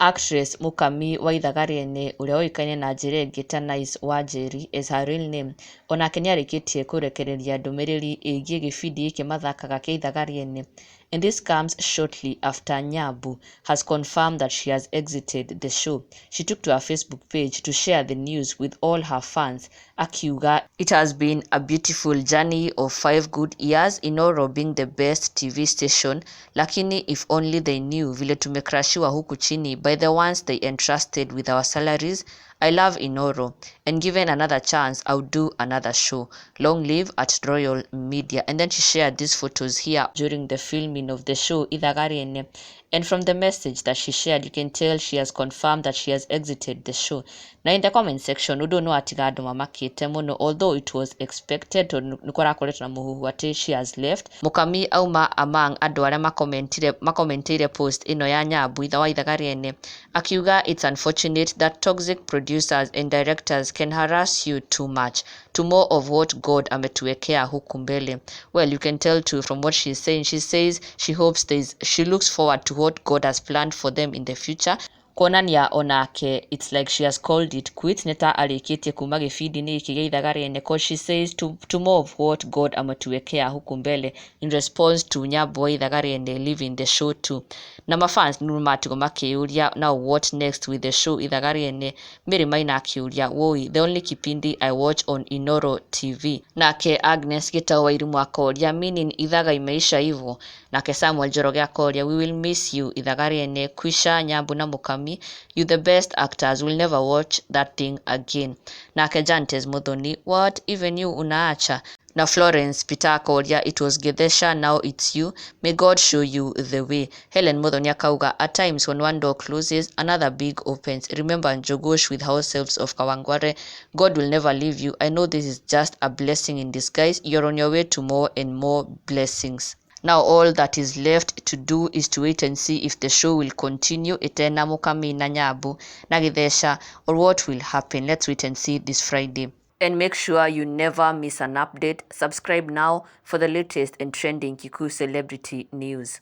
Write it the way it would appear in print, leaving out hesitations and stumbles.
Actress Mũkami wa Ithaga Rĩene ũrĩa ũĩkaine na njĩra ĩngĩ ta Nice Wanjeri as her real name, onake nĩarĩkĩtie kũrekereria ndũmĩrĩri ĩgiĩ gĩbindi gĩkĩ mathakaga kĩa Ithaga Rĩene. And this comes shortly after Nyambu has confirmed that she has exited the show. She took to her Facebook page to share the news with all her fans, akiuga, "It has been a beautiful journey of 5 good years, Inoro being the best TV station, lakini if only they knew vile tumekrashiwa huku chini by the ones they entrusted with our salaries. I love Inoro and given another chance, I would do another show. Long live at Royal Media." And then she shared these photos here during the filming of the show Ithaga Rĩene. And from the message that she shared, you can tell she has confirmed that she has exited the show. Now in the comment section, ũndũ no atiga andũ mamakĩte mũno, although it was expected tondũ nĩ kũrakoretwo na mũhuhu atĩ she has left. Mũkami auma among andũ arĩa makomentire makomenteire post ĩno ya Nyambu itha wa Ithaga Rĩene, akiuga, "It's unfortunate that toxic producers and directors can harass you too much. To more of what God ametuwekea huku mbele." Well, you can tell too from what she's saying. She says she hopes there's she looks forward to what God has planned for them in the future, kuonania onake it's like she has called it quits, nĩ ta arĩkĩtie kuma gĩbindi-inĩ gĩkĩ gĩa Ithaga Rĩene, 'cause she says to more of what God ametuwekea huku mbele, in response to Nyambu wa Ithaga Rĩene leaving the show too. Na mafans nĩ matigwo makĩyũria, now what next with the show Ithaga Rĩene? Mary Maina akĩũria, "Woi, the only kipindi I watch on Inoro TV." Nake Agnes Gĩtau wa Irimũ akoria, "Meaning Ithaga imeisha hivyo?" Nake Samuel Njoroge akoria, "We will miss you, Ithaga Rĩene. Kwisha Nyambu na Mũkami, you the best actors, will never watch that thing again." Nake Jantes Muthoni, "What, even you unaacha?" Na Florence Peter akoria, "It was Gethesha, now it's you. May God show you the way." Helen Muthoni akauga, "At times when one door closes, another big opens. Remember Njogosh with Househelps of Kawangware. God will never leave you. I know this is just a blessing in disguise. You're on your way to more and more blessings." Now all that is left to do is to wait and see if the show will continue ĩtena Mũkami na Nyambu na Gĩtheca or what will happen. Let's wait and see this Friday. And make sure you never miss an update. Subscribe now for the latest and trending Kikuyu celebrity news.